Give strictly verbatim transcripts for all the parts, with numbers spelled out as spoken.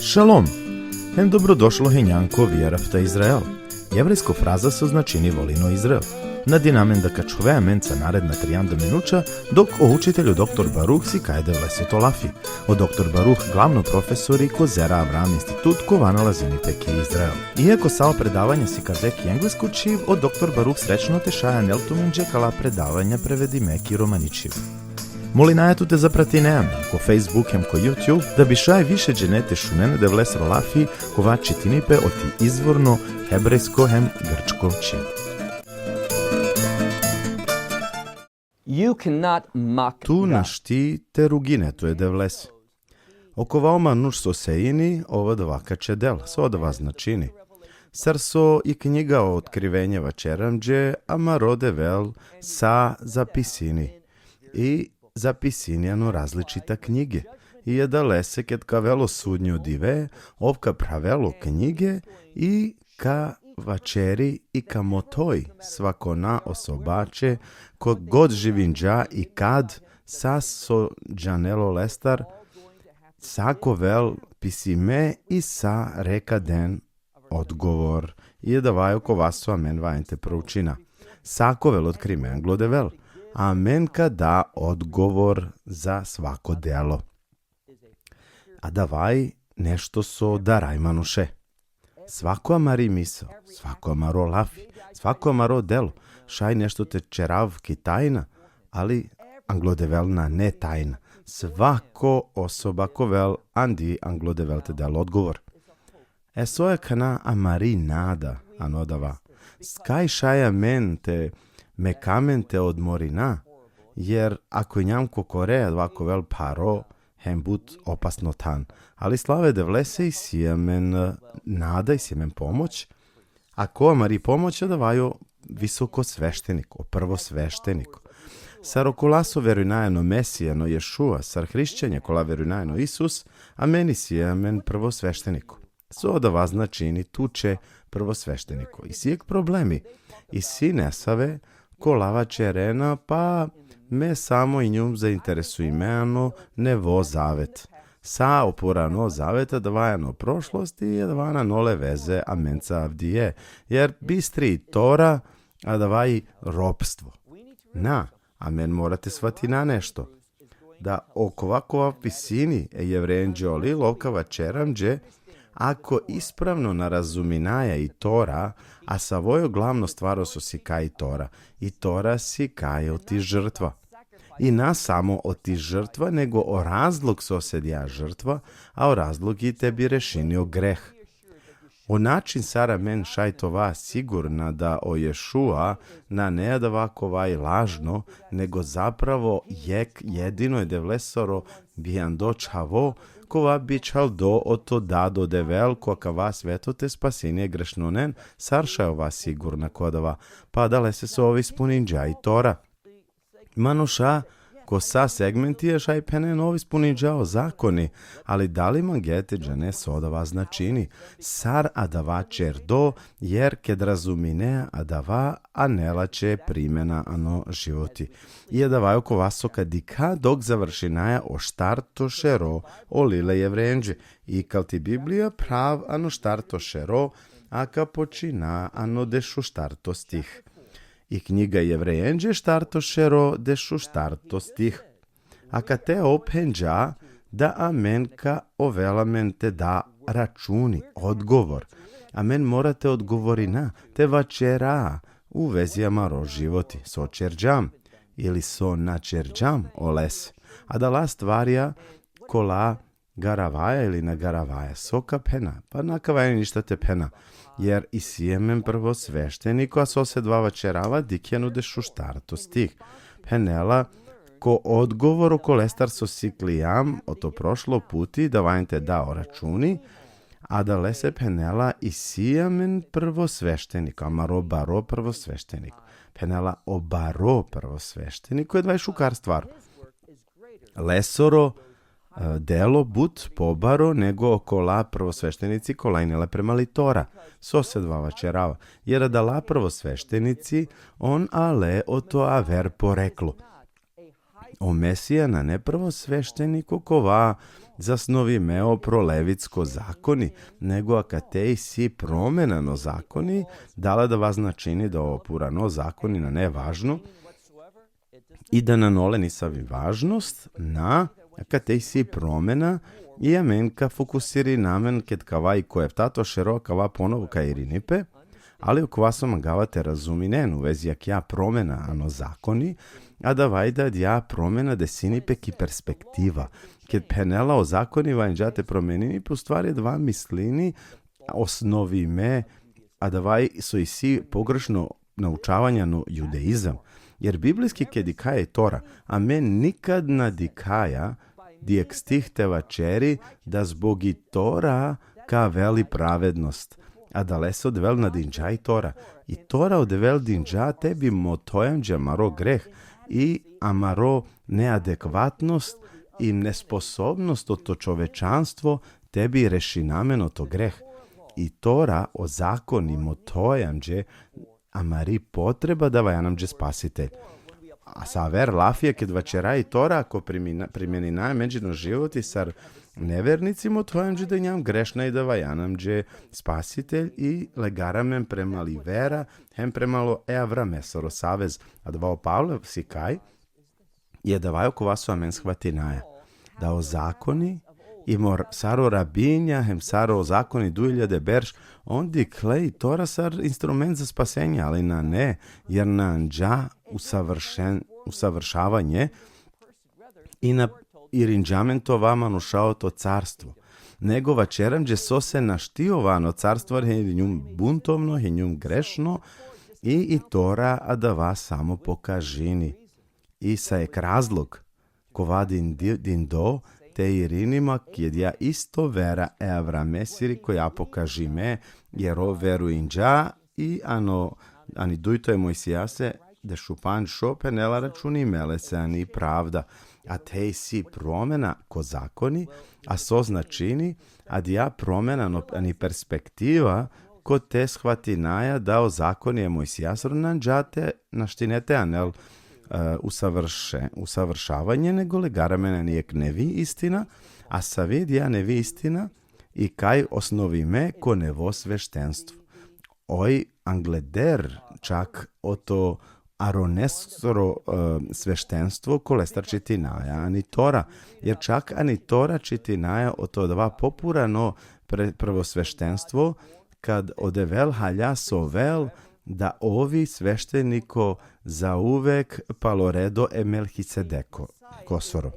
Šalom! Hem dobrodošlo hinjan ko Ve'ahavta Israel. Jevrejsko fraza so značini volin o Izrael. Nadinamen da ka ačhove amenca naredna trianda minuća, dok o učitelj o doktor Baruh sikaj e Devlesoto lafi. O doktor Baruh glavno profesori ko Zera Avraam Institut, kova nalazini pe ki Izrael. Iako sa o predavanja sikade ki englesko čhib, o doktor Baruh srećno te šaj anel tumenđe kala predavanja prevedime ki romani čhib. Molinaja tut te zapratine amen ko Facebook hem ko YouTube, da bi šaj više džene te šunen e Devlesoro lafi, kova čitini pe oti izvorno hebrejsko hem grčko čhib. You cannot mock Tu God. našti te rugine tu e Devlese. Okova o manuš so sejini, ov adava ka čedel, so adava značini. Sar so i knjiga o Otkrivenje vaćeri amenđe, amaro Devel sa zapisini. I zapisini ano različita knjige. I adalese ked ka avel o sudnjo dive, ov ka phravel o knjige i ka vaćeri i ka mothoj svakona osobaće, kogod živinđa i kad, sa so džanel olestar, sa ka ovel pisime i sare ka den odgovor. I adava i okova so amen valjani te proučina. Sa ka ovel otkrime anglo Devel. Amen ka da odgovor za svako delo. Adava i nešto so daraj manuše. Svako amari misao, svako amaro lafi, svako amaro delo, šaj nešto te ćerav ki tajna, ali anglo Devel nane tajna. Svako osoba ka ovel andi anglo Devel te del odgovor. E so akana amari nada ano adava. Skaj šaj amen te meka amen te odmorina, jer ako injam kokore, adava ka ovel pharo, hem but opasno than. Ali slava e Devlese, isi amen, e, nada, isi amen pomoć. A ko amari pomoć, adava i o visoko svešteniko, o prvo svešteniko. Sar okola so verujnaja ano Mesija, ano Ješua, sar hrišćanja kola verujnaja ano Isus, amen isi amen prvo svešteniko. So adava značini tuće prvo svešteniko? Isi jek problemi. Isi nesave kola vaćerena, pa me samo injum zainteresujme ano Nevo zavet. Sa o Purano zavet adava i ano prošlosti, i adava nane ole veze amenca avdive. Jer bistri i Tora, adava i ropstvo. Na, amen mora te svatina nešto. Da okova kova pisini e Jevrejenđe o lil, ov ka vaćeri amenđe, ako ispravno na razuminaja i Tora, a savo i o glavno stvar so sikaj i Tora? I Tora sikaj oti žrtva. I na samo oti žrtva, nego o razlog so se dija žrtva, a o razlog i te bi rešini o greh. O način sar amen šaj te ova sigurna da o Ješua nane adava kova i lažno, nego zapravo jek jedino e Devlesoro bijando čhavo, kova bičhaldo oto Dad o Devel ko akava sveto te spasini e grešnonen, sar šaj ova sigurna ko adava? Pa adalese so ov ispuninđa i Tora. Manuša ko sa segmentija šaj phenen ov ispuninđa o zakoni, ali dali mangea te džane so adava značini? Sar adava ćerdo, jer ked razuminea adava, anela će primena ano životi. I adava i okova so ka dikha dok završinaja o štarto šero o lil e Jevrejenđe. I kal ti Biblija phrav ano štarto šero, a ka počina ano dešuštarto stih. I knjiga Jevrejenđe, štarto šero, dešuštarto stih. Akate ov phenđa da amen ka ovel amen te da računi, odgovor. Amen mora te odgovorina, te vaćera u vezi amaro životi, so ćerđam ili so na ćerđam oles. Adala stvarja kola garavaja ili na garavaja, so ka phena, pa na ka valjani ništa te phena. Jer isi amen prvo svešteniko, a so se adava vaćerava, dikhen u dešuštarto stih. Phenela, ko odgovor okolestar so siklijam oto prošlo puti, da valjani te da o računi, adalese phenela, isi amen prvo svešteniko, amaro baro prvo svešteniko. Phenela, o baro prvo svešteniko, adava i šukar stvar. Lesoro, e, delo but pobaro nego okola prvosveštenici kola ine le prema li Tora. So se adava vaćerava? Jer adala prvosveštenici, on ale oto aver poreklo. O Mesija nane prvosvešteniko kova zasnovimeo pro levitsko zakoni, nego akate isi promena ano zakoni, dala adava značini da o purano zakoni nane važno i da nane ole nisavi važnost, na, akate isi promena, i amen ka fokusirina amen ked kava i ko eftato šero, kava ponovo ka irini pe, ali okova so mangava te razuminen u vezi akija promena ano zakoni, adava i da adija promena desini pe ki perspektiva. Ked phenela o zakoni valjani te promenini pe, u stvari adava mislini osnovime, adava i so isi pogrešno naučavanje ano judaizam. Jer biblijski ked dikhaja i Tora, amen nikad na dikhaja dijek stih te vaćeri da zbog i Tora ka avel i pravednost. Adalese o Devel na dinđa i Tora. I Tora o Devel dinđa te bi mothoj amenđe amaro greh i amaro neadekvatnost i nesposobnost oto čovečanstvo te bi rešina amen oto greh. I Tora, o zakoni, mothoj amenđe amari potreba da valjani amenđe Spasitelj. A sa aver lafija ked vaćera i Tora, ako primina-, primenina amenđe ano životi, sar nevernici, mothoj amenđe da injam grešna i da valjani amenđe Spasitelj, i legara amen prema li vera, hem prema lo e Avramesoro savez. Adava o Pavle sikaj, i adava i okova so amen shvatinaja. Da o zakoni, i mor-, sar o rabinja, hem sar o zakoni duj iljade berš, on dikhle i Tora sar instrument za spasenje, ali nane, jer na anđa usavršen-, usavršavanje, i na irinđa amen te ova manuša oto carstvo. Nego vaćera amenđe sose našti ova ano carstvo, jer hinjum buntovno, hinjum grešno, i, i Tora adava samo pokažini. I sa jek razlog, kova din-, dindo, te irini ma ki adija isto vera e Avramesiri, koja pokažime, jer ov verujinđa, i ano, ani dujto e Mojsijase, dešupandž šov phenela, računime lese ani pravda. A te isi promena ko zakoni, a so značini, adija promena ano, ani perspektiva, kote shvatinaja da o zakoni e Mojsijasoro na anđa te, naštine te anel, e, usavrše-, usavršavanje, nego legara amen ani jek nevi istina, a savi adija nevi istina, i kaj osnovime ko nevo sveštenstvo. Oj angleder čak oto Aronesoro, e, sveštenstvo, kolestar čitinaja ani Tora, jer čak ani Tora čitinaja oto adava popurano pre-, prvosveštenstvo, kad o Devel halja sovel da ovi svešteniko zauvek palo redo e Melhisedekosoro.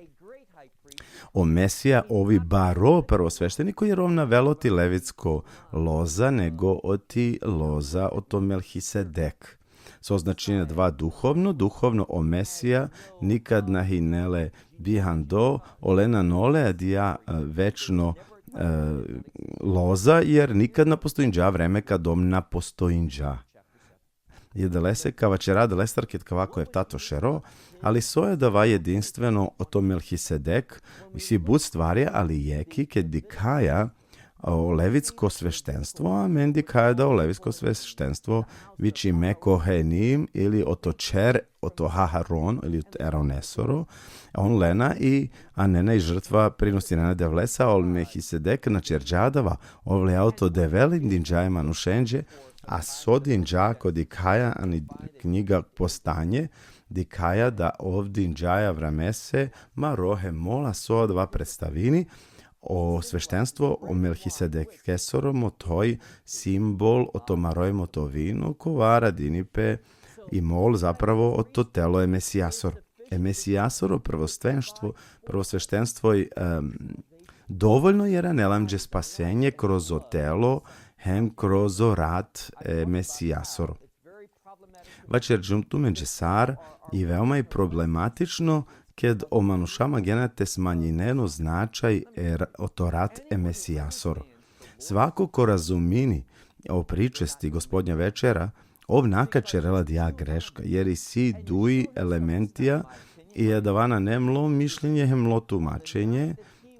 O Mesija ovi baro prvosvešteniko, jer ov na avel oti levitsko loza, nego oti loza oto Melhisedek. So značini adava duhovno, duhovno o Mesija nikad na hine le bihando, ole nane ole adija, e, večno, e, loza, jer nikad na postojinđa vreme kad ov na postojinđa. I adalese ka vaćera adalestar ked kava ko eftato šero, ali so adava jedinstveno oto Melhisedek, isi but stvarja, ali jekh i ked dikhaja o levitsko sveštenstvo, amen dikhaja da o levitsko sveštenstvo vičime kohenim ili oto ćher oto Aharon ili oto Aronesoro, on lena i anena i žrtva prinosina e Devlese, a o Melhisedek na ćerđa adava, ov lea oto Devel i dinđa e manušenđe, a so dinđa, ko dikhaja ani knjiga Postanje, dikhaja da ov dinđa e Avramese maro hem mol, a so adava predstavini, o sveštenstvo o Melhisedekesoro mothoj simbol oto maro hem oto vino, kova radini pe i mol zapravo oto telo e Mesijasoro. E Mesijasoro prvosveštenstvo, prvosveštenstvo i, em, dovoljno jer anela amenđe spasenje kroz o telo, hem kroz o rat e Mesijasoro. Vaćerđum tumenđe sar i veoma i problematično ked o manuša mangena te smanjinen o značaj e r-, oto rat e Mesijasoro. Svako ko razumini o pričesti Gospodnja večera, ov na ka ćerel adija greška, jer isi duj elementija, i adava nane mlo mišljenje hem mlo tumačenje,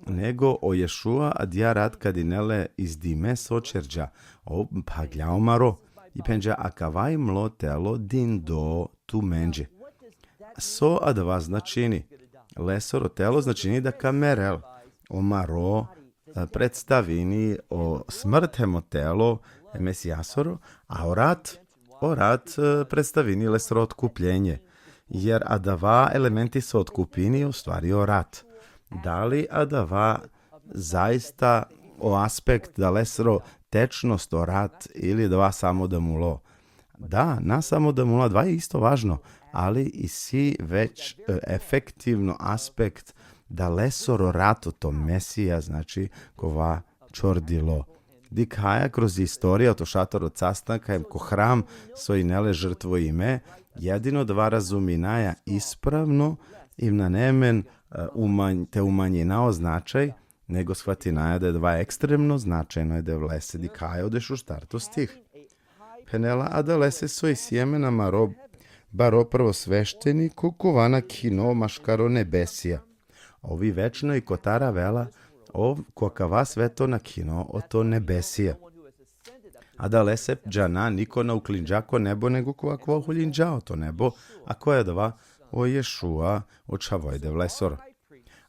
nego o Ješua adija rat kad ine le izdime so ćerđa, ov phaglja o maro, i phenđa: akava i mlo telo dindo tumenđe. So adava značini? lesoro telo značini da ka merel. O maro, e, predstavini o smrt hem o telo e Mesijasoro, a o rat, o rat, e, predstavini lesoro otkupljenje. Jer adava elementi so otkupini, u stvari o rat. Da li adava zaista o aspekt da lesoro tečnost o rat ili adava samo da mulo? Da, na samo da mulo, adava je isto važno, ali isi već, e, efektivno aspekt da lesoro rat oto Mesija, znači, kova čordilo. Dikhaja kroz istorija oto šator od sastanka hem ko hram so ine le žrtvojime, jedino adava razuminaja ispravno, i nane amen, e, umanj-, te umanjina o značaj, nego shvatinaja da adava ekstremno značajno e Devlese. Dikhaja o dešuštarto stih. Phenela: Adalese so isi amen amaro baro prvosvešteniko, kova nakhino maškar o nebesija. Ov i večno i kotar avela, ov ko akava sveto nakhino oto nebesija. Adalese džana niko na uklinđa ko nebo, nego kova, kova uklinđa oto nebo, a koj adava? O Ješua, o Čhavo e Devlesoro.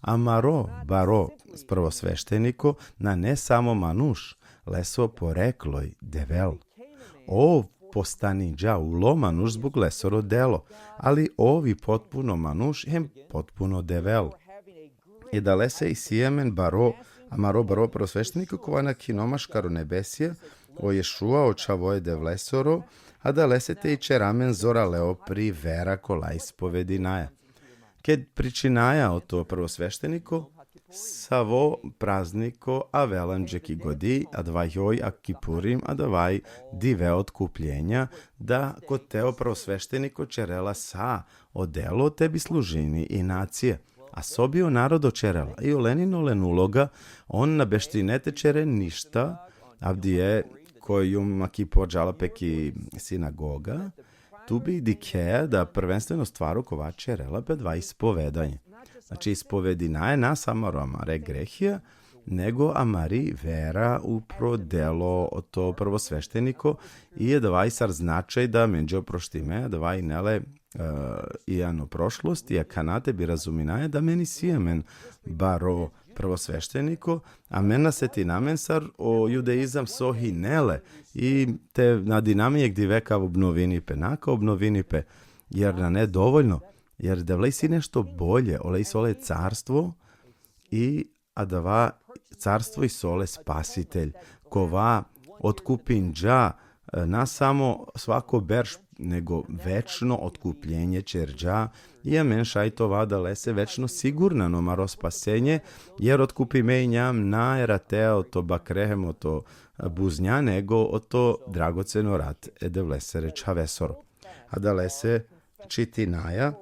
Amaro baro prvosvešteniko nane samo manuš, leso porekloj Devel. Ov postaninđa, ulo manuš zbog lesoro delo, ali ov i potpuno manuš hem potpuno Devel. I adalese isi amen baro, amaro baro prvosvešteniko, kova nakhino maškar o nebesija, o Ješua, o Čhavo e Devlesoro, adalese te ićera amen zorale opri vera kola ispovedinaja. Ked pričinaja oto prvosvešteniko, savo prazniko avela amenđe ki godi, adava i Jom Kipurim, adava i dive otkupljenja, da kote o prvosvešteniko ćerela sa o delo te bi služini i nacija. A so bi o narodo ćerela? I olen ine olen uloga, on na beštine te ćere ništa, avdive ko Jom Kipur džala pe ki sinagoga, tu bi dikhe da prvenstveno stvar kova ćerela pe adava ispovedanje. Znači, ispovedinaja na samo amare grehija, nego amari vera upro delo oto prvosvešteniko, i adava i sar značaj da amenđe oproštime, adava ine le, e, i ano prošlost, i akana te bi razuminaja da amen isi amen baro prvosvešteniko, amen na setina amen sar o judaizam so hine le, i te nadina amen jekh dive ka obnovini pe, na ka obnovini pe, jer nane dovoljno, jer Devle isi nešto bolje, ole isi ole carstvo, i adava carstvo isi ole spasitelj, kova otkupinđa, e, na samo svako berš, nego večno otkupljenje ćerđa, i amen šaj te ova adalese večno sigurna ano amaro spasenje, jer otkupime injam na eratea oto bakre hem oto, e, buznja, nego oto dragoceno rat e Devlesere Čhavesoro. Adalese čitinaja,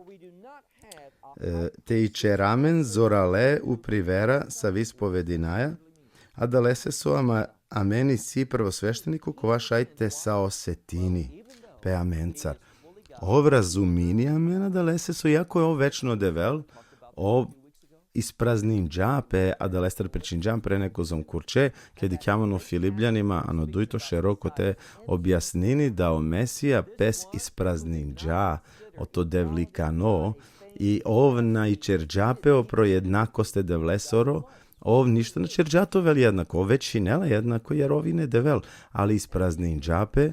e, te ićera amen zorale upri vera savi ispovedinaja, adalese so ama-, amen isi prvosvešteniko kova šaj te saosetini pe amencar. Ov razumini amen, adalese so iako ov večno Devel, ov isprazninđa pe, adalestar pričinđam pre nekozom kurće, ked dikhljam ano Filipljanima, ano dujto šero, kote objasnini da o Mesija pes isprazninđa oto devlikano, i ov na ićerđa pe opro jednakost e Devlesoro, ov ništa na ćerđa te ovel jednako, ov već hine le jednako, jer ov ine Devel, ali isprazninđa pe,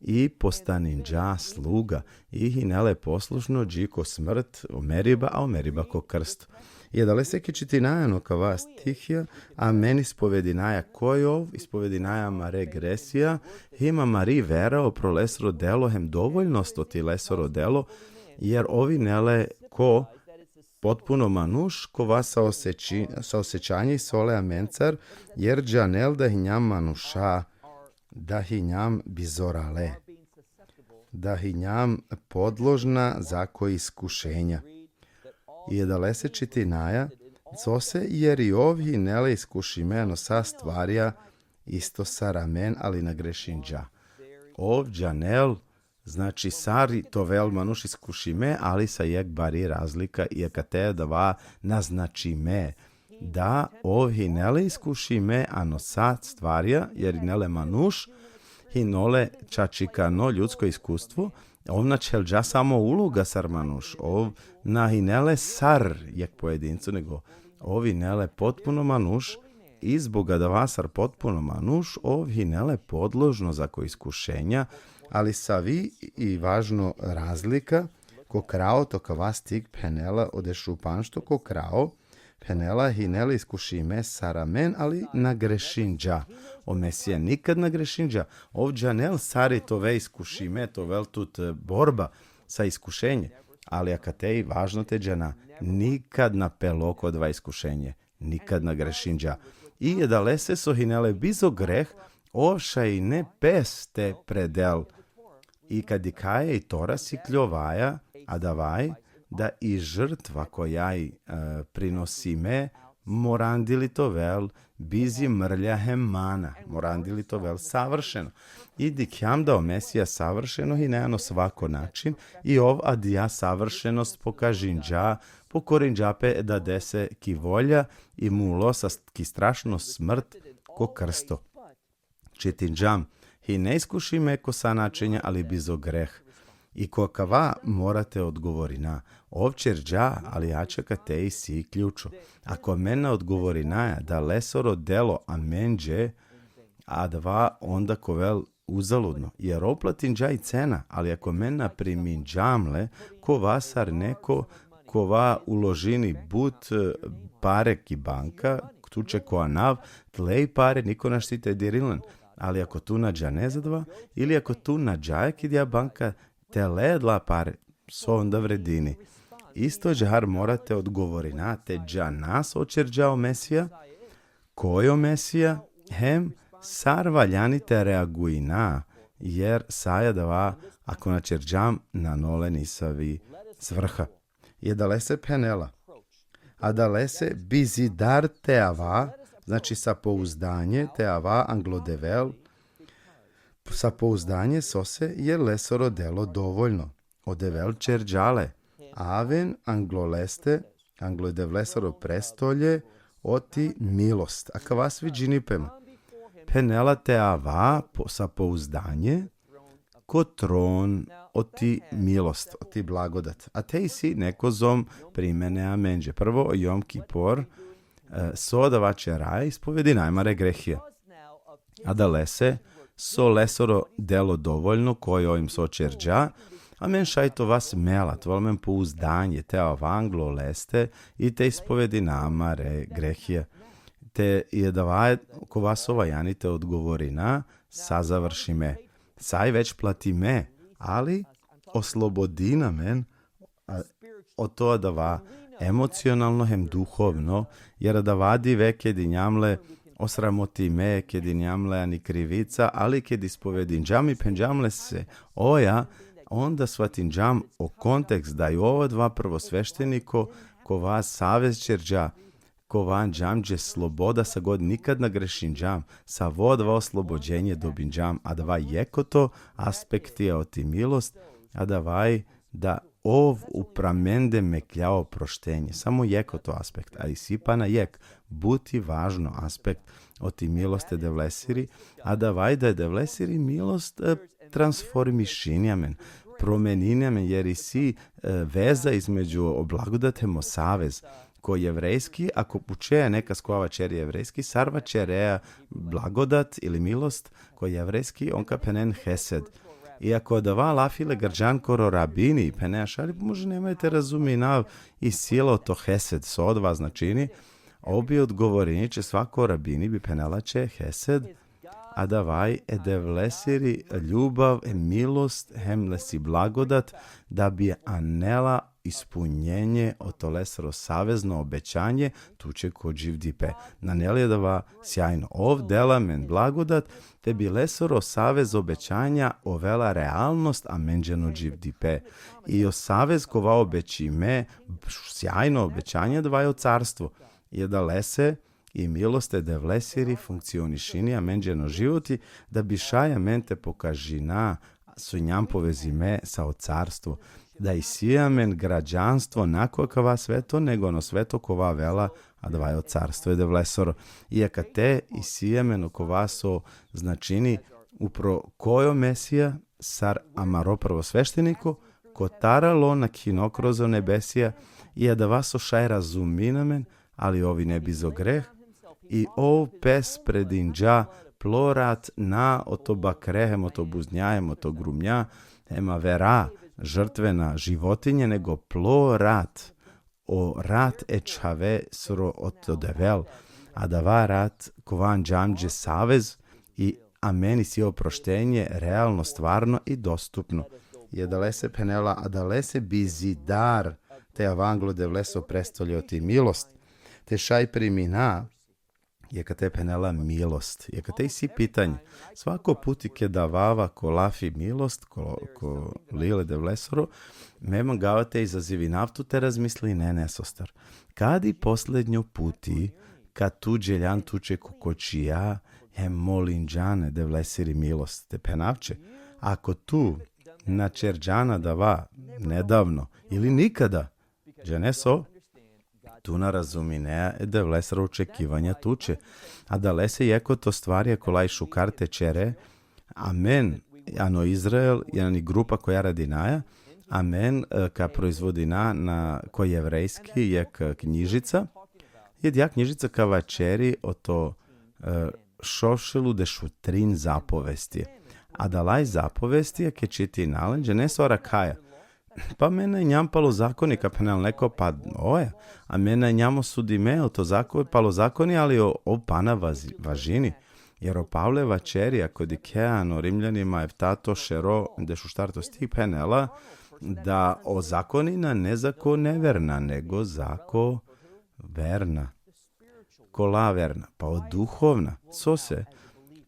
i postaninđa sluga, i hine le poslušno dži ko smrt, o meriba, a o meriba ko krst. I adalese ked čitinaja ano kava stihija, amen ispovedinaja koj ov, ispovedinaja amare gresija, hem amari vera opro lesoro delo, hem dovoljnost oti lesoro delo, jer ov ine le ko potpuno manuš, kova saoseći-, saosećanje isi ole amencar, jer džanel da hinjam manuša, da hinjam bi zorale, da hinjam podložna zako iskušenja. I adalese čitinaja, sose, jer i ov hine le iskušime ano sa stvarja, isto sar amen, ali na grešinđa. Ov džanel, znači, sar te ovel manuš iskušime, ali sa jekh bari razlika, i akate adava naznačime, da ov hine le iskušime ano sa stvarja, jer hine le manuš, hine le čačikano ljudsko iskustvo, Ov na čhelđa samo uloga sar manuš, ov na hine le sar jekh pojedinco, nego ov hine le potpuno manuš, i zbog adava sar potpuno manuš, ov hine le podložno zako iskušenja, ali savi i važno razlika, ko kraj oto kava stih phenela o dešupanšto, ko kraj phenela: hine le iskušime sar amen, ali na grešinđa. O Mesija nikad na grešinđa. Ov džanel sar i te ove iskušime, te ovel tut, e, borba sa iskušenje. Ali akate i važno te džana, nikad na pelo ko adava iskušenje, nikad na grešinđa. I adalese so hine le bizo greh, ov šaj hine pes te predel. I ka dikhaja i Tora sikljovaja, adavaj, da i žrtva koja i, e, prinosime, morandili te ovel bizi mrlja hem mana, morandili te ovel savršeno. I dikhjam da o Mesija savršeno hine ano svako način, i ov adija savršenost pokažinđa, pokorinđa pe e Dadese ki volja, i mulo sa st-, ki strašno smrt ko krsto. Čitinđam: hine iskušime ko sa načinja, ali bizo greh. I ko kava mora te odgovorina. Ov ćerđa, ali ača kate isi ključo. Ako amen na odgovorinaja da lesoro delo amenđe, adava onda ka ovel uzaludno, jer ov platinđa i cena, ali ako amen na priminđam le, ka ova sar neko kova uložini but, e, pare ki banka, tuće ko anav, tle i pare niko našti te dirini len. Ali ako tu na džane za adava, ili ako tu na džaja ki adija banka te le adala pare, so onda vredini? Isto ađahar mora te odgovorina, te džana so ćerđa o Mesija, koj o Mesija, hem sar valjani te reaguina, jer sa adava ako na ćerđam, nane le nisavi svrha. I adalese phenela: adalese bizi dar te ava, znači sa pouzdanje te ava anglo Devel, sa pouzdanje sose, jer lesoro delo dovoljno. O Devel ćerđa le, aven anglo leste, anglo Devlesoro prestolje, oti milost. Akava sviđini pe ma. Phenela te ava po-, sa pouzdanje ko tron oti milost, oti blagodat. A te isi nekozom primene amenđe. Prvo, Jom Kipor, e, so adava ćeraja, ispovedinaja amare grehija. Adalese, so lesoro delo dovoljno, koj ov hem so ćerđa, amen šaj te ova smela, te ovel amen pouzdanje, te ava anglo leste i te ispovedina amare grehija. Te i adava kova so valjani te odgovorina, sa završime. Sa i već platime, ali oslobodini amen, a, oto adava emocionalno hem duhovno, jer adava dive kedi injam le osramotime, kedi injam le ani krivica, ali kedi ispovedinđam i phenđam lese oja, onda svatinđam o kontekst da i ov adava prvosvešteniko, kova savez ćerđa, kova anđa amenđe sloboda, sa god nikad na grešinđam, savo adava oslobođenje dobinđam, adava jekh oto aspekti oti milost, adava i da ov upro amende meklja oproštenje. Samo jekh oto aspekt, a isi pana jekh, but i važno aspekt oti milost e Devlesiri, adava i da e Devlesiri milost, e, transformišini amen, promenini amen, jer isi, e, veza između o blagodat hem o savez. Ko jevrejski, ako pučeja nekas kova vaćeri jevrejski, sar vaćereja blagodat ili milost, ko jevrejski, on ka phenen hesed. I ako adava lafi le grđan koro rabini, phene ašari, pa može nemoj te razumina, isi le oto hesed, so adava značini, ov bi odgovorini će, svako rabini bi phenela će hesed, adava i e Devlesiri ljubav, e milost, hem lesi blagodat, da bi anela ispunjenje oto lesoro savezno obećanje tuće ko dživdipe. Nane li adava sjajno? Ov dela amen blagodat, te bi lesoro savez obećanja ovela realnost amenđe ano dživdipe. I o savez kova obećime, sjajno obećanje, adava i o carstvo. I adalese i milost e Devlesiri funkcionišini amenđe ano životi, da bi šaj amen te pokažina so injam povezime sa o carstvo. Da isi amen građanstvo na ko akava sveto, nego ano sveto kova avela, adava i o carstvo e Devlesoro. I akate isi amen okova so značini upro koj o Mesija, sar amaro prvosvešteniko, kotar alo na kino kroz o nebesija, i adava so šaj razumini amen, ali ov ine bizo greh, i ov pes predinđa plo rat, na oto bakre, hem oto buznja, hem oto grumnja, hem avera žrtvena životinje, nego plo rat, o rat e čhavesoro oto Devel, adava rat kova anđa amenđe savez, i amen isi oproštenje realno, stvarno i dostupno. I adalese phenela, adalese bi zidar te ava anglo Devleso prestolje oti milost, te šaj primina, i akate phenela milost. I akate isi pitanje. Svako puti keda avava ko lafi milost, ko, ko lil e Devlesoro, me mangava te izazivinav tu te razmislinea nesostar. Kadi poslednjo puti, kad tu đeljan tuće ko kočija, hem molinđan e Devlesiri milost, te phenav će, ako tu na ćerđan adava nedavno ili nikada, džane so, tu na razuminea e Devlesoro očekivanja tuće. Adalese jekh oto stvarja kola i šukar te ćere, amen, ano Izrael, ani grupa koja radinaja, amen, e, ka proizvodina na, ko jevrejski, jekh knjižica, i adija knjižica ka vaćeri oto, e, šov šel u dešutrin zapovesti. Adalaj zapovesti, a ked čitina len, džane so arakhaja. Pa amen na injam palo zakoni, ka phenel neko, pa oja, amen na injam osudime oto zako-, palo zakoni, ali o, o pana vazi-, važini. Jer o Pavle vaćeri, ako dikhea ano Rimljanima eftato šero, dešuštarto stih, phenela, da o zakoni nane zako neverna, nego zako verna. Kola verna? Pa o duhovna. Sose?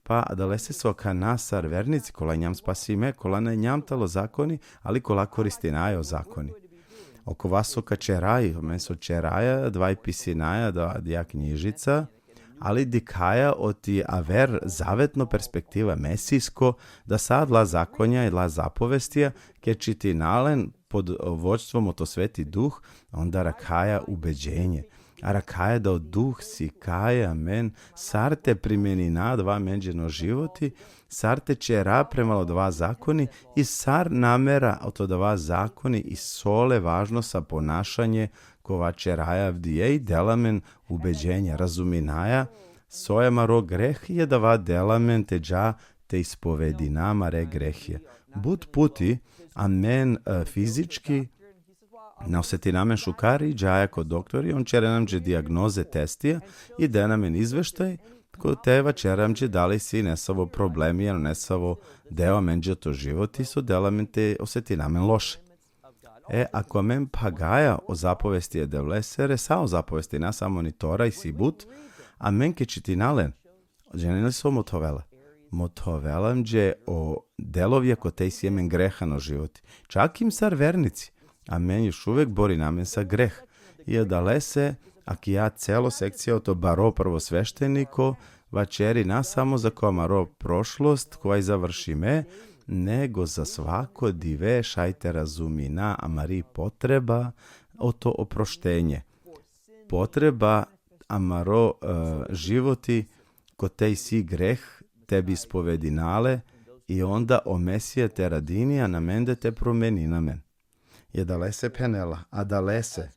Pa adalese so akana sar vernici, kola injam spasime, kola na injam talo zakoni, ali kola koristinaja o zakoni. Okova so ka ćeraj, amen so ćeraja, adava i pisinaja, da, adija knjižica, ali dikhaja oti aver zavetno perspektiva, mesijsko, da sa adala zakonja, adala zapovestija, ked čitina len pod vođstvom oto Sveti Duh, onda arakhaja ubeđenje. Arakhaja da o Duh sikaja amen sar te primenina adava amenđe ano životi, sar te ćera prema adava zakoni i sar namera oto adava zakoni i sole važno sa ponašanje kova ćeraja avdive, i dela amen ubeđenje, razuminaja soj amaro greh, i adava dela amen te dža te ispovedina amare grehija. But puti, amen, e, fizički na osetina amen šukar, i džaja ko doktori, on ćerena amenđe dijagnoze, testija, i dena amen izveštaj, kote vaćerena amenđe dali isi nesavo problemi, ano nesavo deo amenđe oto životi, so dela amen te osetina amen loše. E, ako amen phagaja o zapovesti e Devlesere, sa o zapovesti, na samo ni Tora, isi but, amen ked čitina len, džane li so mothovela? Mothovela amenđe o delovja kote isi amen greh ano životi. Čak hem sar vernici, amen još uvek borina amen sa greh. I adalese, akija celo sekcija oto baro prvosvešteniko vaćeri na samo zako amaro prošlost, kova i završime, nego za svako dive šaj te razumina amari potreba oto oproštenje. Potreba amaro, e, životi, kote isi greh, te bi ispovedina le, i onda o Mesija te radini ano amende te promenini amen. I adalese phenela, adalese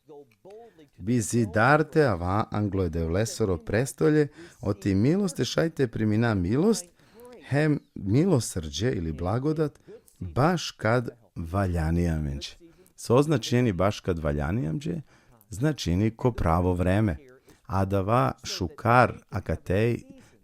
bi zidar te ava anglo e Devlesoro prestolje, oti milost, te šaj te primina milost, hem milosrđe ili blagodat, baš kad valjani amenđe. So značini baš kad valjani amenđe? Značini ko pravo vreme. Adava šukar akate,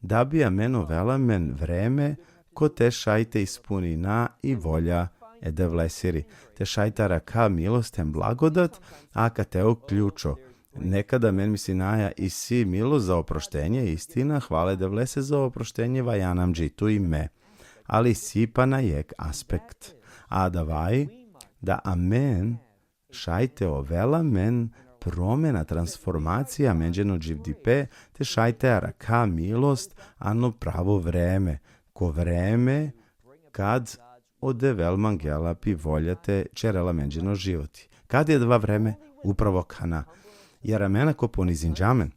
da bi amen ovela amen vreme kote šaj te ispunina i volja e Devlesiri. Te šaj te arakha milost hem blagodat, akate o ključo. Nekada amen misinaja isi milost za oproštenje, istina, hvala e Devlese za oproštenje, valjani amenđe i tu i me. Ali isi pana jekh aspekt. Adava i da amen šaj te ovela amen promena, transformacija amenđe ano dživdipe, te šaj te arakha milost ano pravo vreme, ko vreme kad o Devel mangela pi volja te ćerel amenđe ano životi. Kad i adava vreme? Upravo akana. Jer amen ako ponizinđa amen,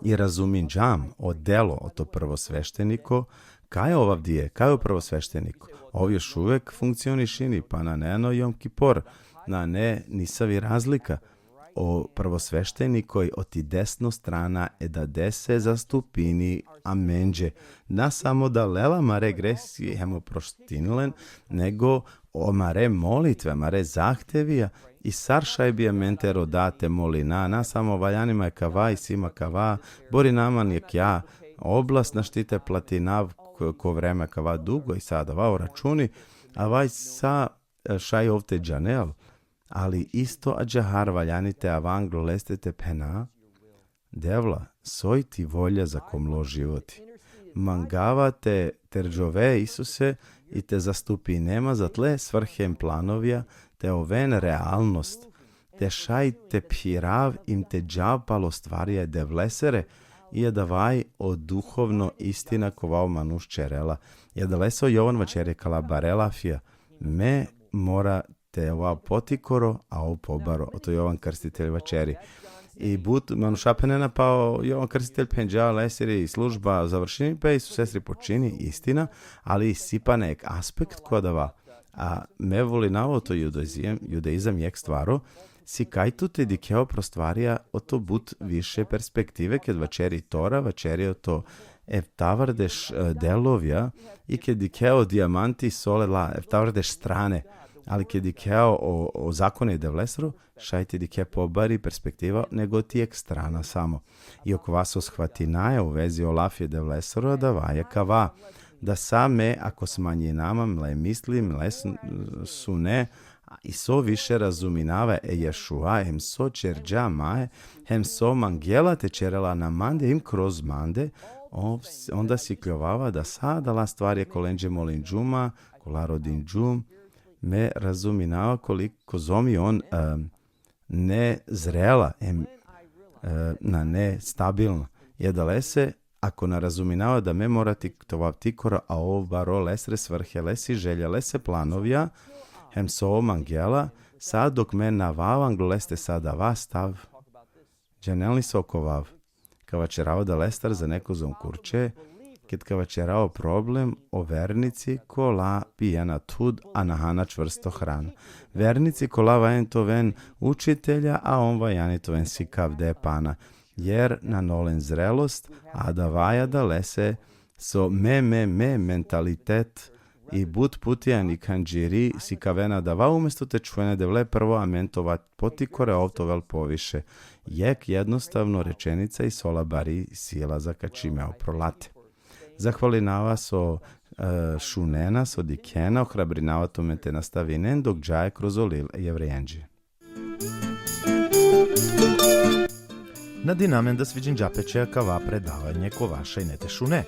I razuminđam o delo oto prvosvešteniko, kaj ov avdive, kaj o prvosvešteniko. Ov još uvek funkcionišini, pa nane ano Jom Kipor, nane nisavi razlika. O prvosveštenikoj oti desno strana e Dadese zastupini amenđe. Na samo da lela amare gresi hem oproštini len, nego amare molitve, amare zahtevija, i sar šaj bi amen te roda te molina, na samo valjani ma akava, isi ma akava, borina man jekh ja oblast, našti te platinav ko, ko vreme akava dugo, i sa adava o računi, a vaj sa, e, šaj ov te džanel, ali isto ađahar valjani te ava anglo leste te phena: Devla, soj ti volja za ko mlo životi. Mangava te terđove, Isuse, i te zastupine ma za tle svrhe hem planovja te oven realnost, te šaj te phirav hem te džav palo stvarja e Devlesere, i adavaj o duhovno istina kova o manuš ćerela. I adalese o Jovan vaćeri kala bare lafija: Me mora te ova potikoro, a ov pobaro, oto Jovan Krstitelj vaćeri. I but manuša phenena pa o Jovan Krstitelj phenđa lesiri služba završini pe, Isusesiri počini, istina, ali isi pana jekh aspekt ko adava. A me volinava oto judaizam, judaizam jekh stvaro, si kaj tu te dikhe upro stvarja oto but više perspektive, ked vaćeri Tora, vaćeri oto eftavardeš, e, delovja, i ked dikhe o dijamanti so lela eftavardeš strane, ali ked dikhe o, o zakone e Devlesoro, šaj te dikhe pobari perspektiva nego ti jekh strana samo. I okova so shvatinaja u vezi o lafi e Devlesoro, adava i akava: Da sa me, ako smanjina ma mle misli, mle s-, sune, i so više razuminava e Ješua, hem so ćerđa mae, hem so mangela te ćerel ano mande hem kroz mande, o-, onda sikljovava da sa adala stvarja kolenđe molinđum ma, kola rodinđum, me razuminava koliko kozom i on, e, nezrela, hem, e, nane stabilna. I adalese, ako na razuminava da me mora te ovav tikoro, a ov baro lesre svrhe, lesi želja, lese planovja, hem so ov mangela, sa dok me na avav anglo leste sa adava stav, džanel li so ka ovav? Ka vaćerava adalestar za nekozom kurće, ked ka vaćerava o problem o vernici kola pijena thud, a na hana čvrsto hrana. Vernici kola valjani te oven učitelja, a on valjani te oven sikavde pana. Jer nane len zrelost, a adava i adalese so me, me, me mentalitet, i but putija nikhanđiri sikavena adava, umesto te čhuven e Devle prvo, amen te ova potikore, ov te ovel poviše. Jekh jednostavno rečenica i so ola bari sila zakačime upro late. Zahvalinava so, e, šunena, so dikhena, ohrabrinava tumen te nastavinen dok džaja kroz o lil e Jevrejenđe. Nadinamen da sviđinđa pe će akava predavanje kova šaj ine te šune.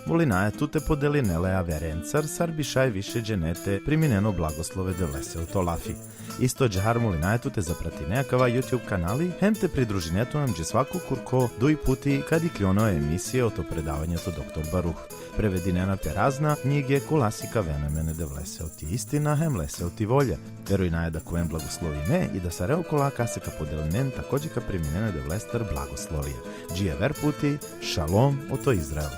Volinaja tu te podeline le averencar, sar bi šaj više džene te priminen o blagoslove e Devlese oto lafi. Isto ađahar molinaja tu te zapratine akava YouTube kanali, hem te pridružine tu amenđe svako kurko duj puti kad ikljon o emisije oto predavanje oto doktor Baruh. Prevedinena pe razna knjige kola sikavena amen e Devlese oti istina, hem lese oti volja. Verujnaja da ka oven blagoslovime i da sare okola kase ka podelinen, takođe ka priminen e Devlestar blagoslovija. Dži aver puti, šalom oto Izrael.